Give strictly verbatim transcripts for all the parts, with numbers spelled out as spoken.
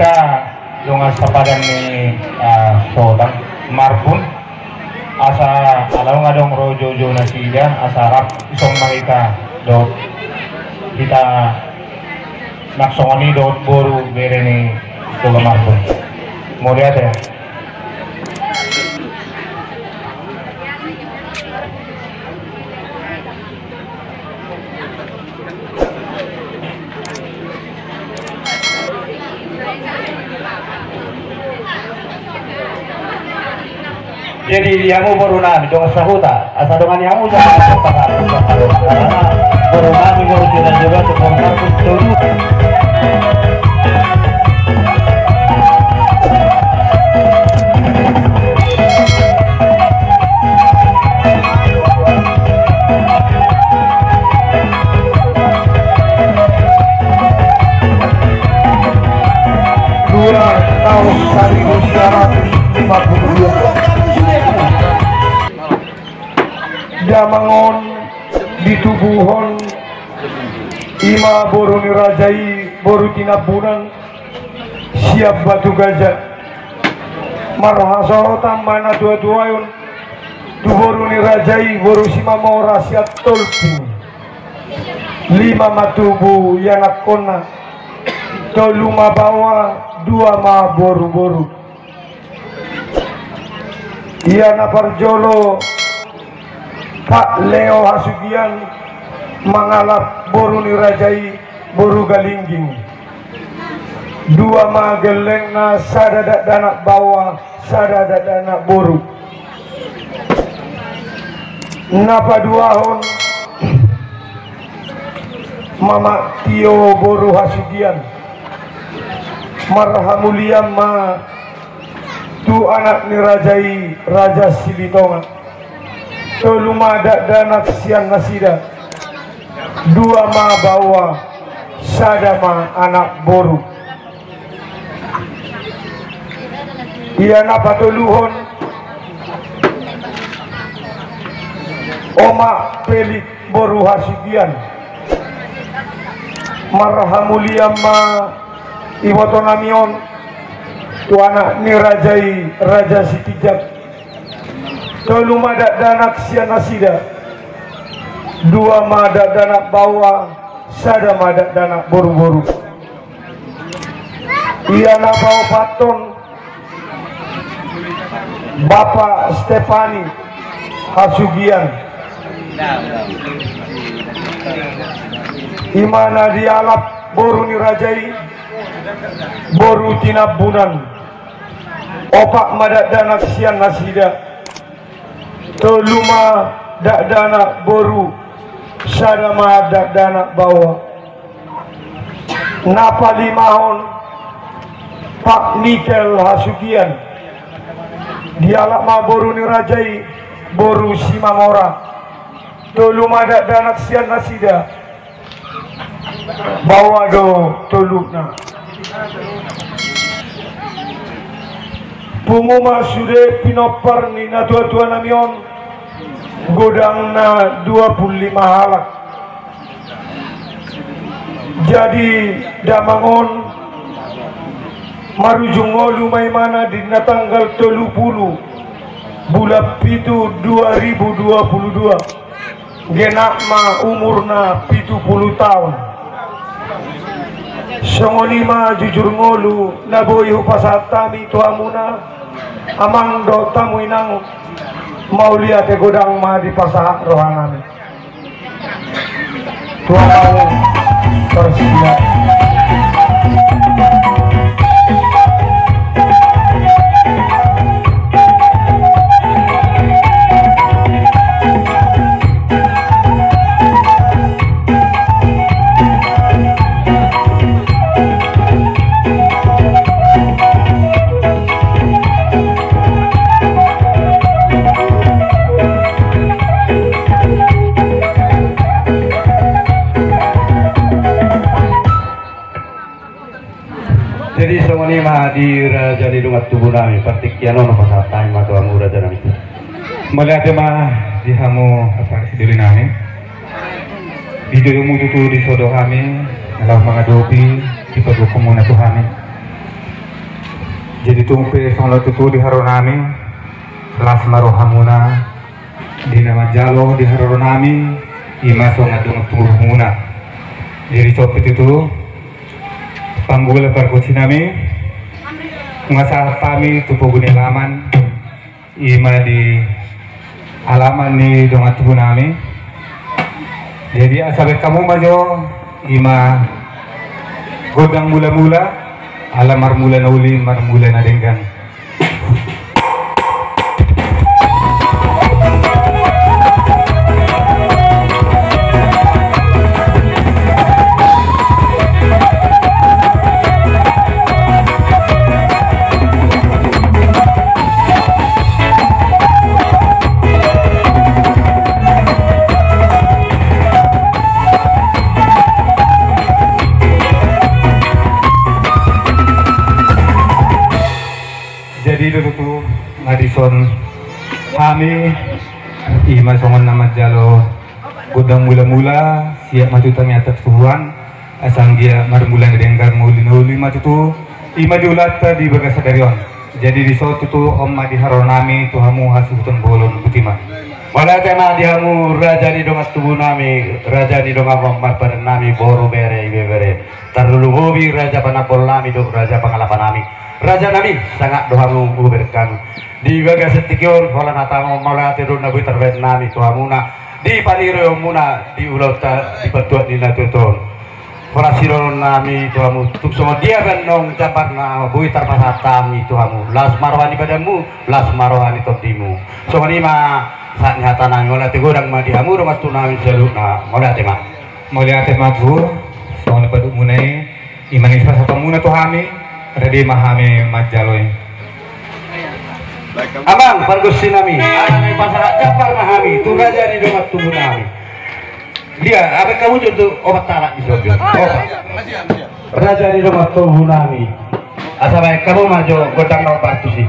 Hita dongan sapadan ni, ah, Sotang Marbun, asa ala nunga adong ro joujou nasida, asa rap ison ma hita dohot hita nang songon i dohot boru bere ni Sotang Marbun. Mauliate. Jadi di hamu boru nami dongan sahuta, asa dongani hamu jala. Karena boru nami boru Simanjorang tu boru nami tu. Dua tahun saribu sembilan ratus lima puluh dua. Damang on ditubuhon ima boru ni raja i boru Tinambunan sian Batu Gajah. Marhasohotan ma na tuatuaon tu boru ni raja i boru Simamora sian Tolping. Lima ma tubu ianakkonna, tolu ma baoa, dua ma boruboru. Ia na parjolo Pak Leo Hasugian mangalap boru ni raja i boru Galingging. Dua ma gellengna, sada dakdanak baoa, sada dakdanak boru. Na paduahon Mamak Tio boru Hasugian. Marhamulian ma tu anak ni raja i, Raja Silitonga. Tolu ma dakdanak sian nasida. Dua ma baoa, sada ma anak boru. Ia na patoluhon Omak Pelik boru Hasugian. Marhamulian ma ibotonami on tu anak ni raja i, Raja Sitinjak. Tolu ma dakdanak sian nasida. Dua ma dakdanak baoa, sada ma dakdanak boruboru. Ia na paopathon Bapak Stefani Hasugian. Ima na dialap boru ni raja i, boru Tinambunan. Opat ma dakdanak sian nasida. Tolu ma dakdanak boru, sada ma dakdanak baoa. Na palimahon Pak Mikel Hasugian. Dialap ma boru ni raja i, boru Simamora. Tolu ma dakdanak sian nasida. Baoa do toluna. Pungu ma sude pinompar ni natuatuanami on, godangna dua pulu lima halak. Jadi damang on marujung ngolu ma imana di na tanggal tolu pulu bulan pitu dua ribu dua pulu dua. Genap ma umurna pitu pulu taon. Songon i ma jujur ngolu na boi hupasahat hami tu hamuna, amang dohot hamu inang. Mauliate godang ma dipasahat rohanami. Tu hamuna parsiap. Jadi songon i ma di raja ni dongan tubu nami, partingkian on hupasahat hami ma tu hamu raja nami. Mauliate ma di hamu angka sidoli nami. Di jolomu tutu di son do hami laho mangadopi, dipaboa hamuna tu hami. Jadi tung pe songon on tutu di haroro nami, las ma rohamuna di na manjalo di haroro nami, i ma songon dongan tubu muna. Jadi dison pe tutu, pangula pargonsi nami, nunga sahat hami tu pogu ni alaman, i ma di alaman ni dongan tubu nami. Jadi asa baen hamu ma jo, i ma gondang mula-mula, ala marmula na uli, marmula na denggan. Jadi do tutu, nga dison hami, i ma songon na manjalo gondang mula-mula, siap ma tutu hami atas tubuan, asa anggiat marmula na denggan, mauli na uli ma tutu, i ma di ulaonta di bagasan sadari on. Jadi dison tutu, on ma di haroro nami tu hamu hasuhuton bolon, botima. Mauliate ma di hamu raja ni dongan tubu nami, raja ni dongan marpadan nami, boru, bere, ibebere. Tarlumobi raja panambol nami dohot raja pangalapan nami. Raja nami, sangap do hamu hubereng hami di bagasan tingki on, holan hatamu mauliate do na boi tarbaen nami tu hamuna di paniroionmuna di ulaonta di pantuak ni na tuatua on. Holan sidohonon nami tu hamu, tung songon dia pe annon jambarna boi tarpasahat hami tu hamu, las ma roha ni badanmu, las ma roha ni tondimu. Songon i ma sahat ni hata nami, mauliate godang ma di hamu dongan tubu nami saluhutna, mauliate ma. Mauliate ma tutu, songon na pasahatonmuna i, i ma na pasahatonmuna tu hami, rade ma hami manjalo i. Amang pargonsi nami, ala naeng pasahat jambar ma hami tu raja ni dongan tubu nami. Dia, abe kamu jo tu obat talak di sobi. Obat. Raja ni dongan tubu nami. Asa baen hamu ma jo gondang na partusi.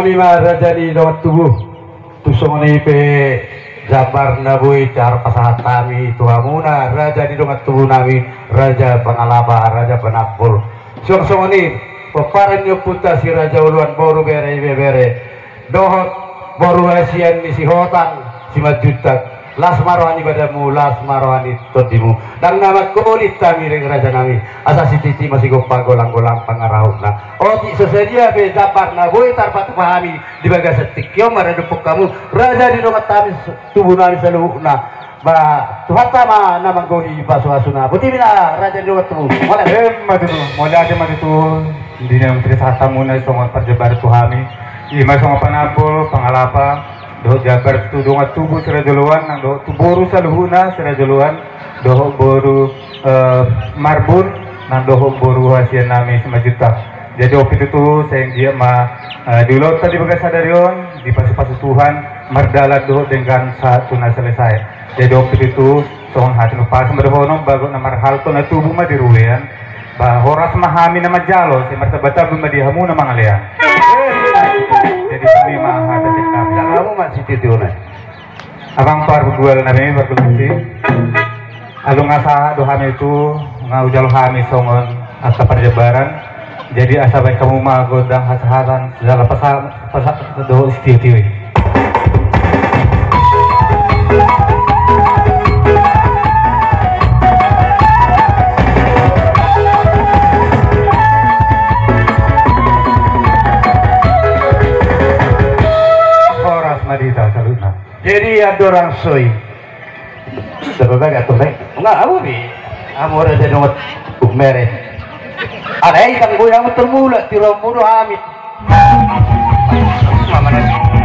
Songon i ma raja ni dongan tubu. Tung songon i pe jambar na boi tarpasahat hami tu hamuna raja ni dongan tubu nami, raja Pangalapa, raja Panambol. Suang songon i pomparan ni ompunta si Raja Uluan, boru, bere, ibebere dohot boru hasian ni Sihotang Simanjuntak. Las ma roha ni badanmu, las ma roha ni tondimu. Ndang na mangkolit hami, leleng raja nami, asa sititi ma sigompa, golang-golang pangarahutna. Otik so sadia pe jambar na boi tarpatupa hami di bagasan tingki on, maradophon hamu raja ni dongan nami, tubu nami saluhutna. Ba Tuhanta ma na manggohi pasu-pasuna. Boti ma, raja ni dongan tubu. Mauliate. Emma tutu, mauliate ma tutu. Di na pinarsahat hamuna songon parjambaran tu hami, i ma songon Panambol, Pangalapa, dohot jambar tu dongan tubu si Raja Uluan, nang dohot tu boru saluhutna si Raja Uluan, dohot boru, eh, Marbun, nang dohot boru hasian nami Simanjuntak. Jadi on pe tutu, sai anggiat ma, eh, di ulaonta di bagasan sadari on dipasu-pasu Tuhan, mardalan dohot denggan sahat tu na selesai. Jadi on pe tutu, songon hata ni umpasa ma dohonon, bagot na marhalto na tubu ma di ruean. Ba horas ma hami na manjalo, sai martamba-tamba ma di hamu na mangalean. Jadi songon i ma hata sian hami. Jala hamu ma sititi on. Amang pargual nami, pargual nami. Alai nunga sahat do hami tu, nunga hujalo hami songon angka parjambaran. Jadi asa baen hamu ma gondang hasahatan, jala pasa, pasa dohot sitio-tio i. Horas ma di hita saluhutna. Jadi andorang so i Dapat baga tu, Lek. Nunga, amu bi. Amu ora jadi ngot. Uh, mere. Alai tanggo yang termula, tiromu do hami. Mama nasi.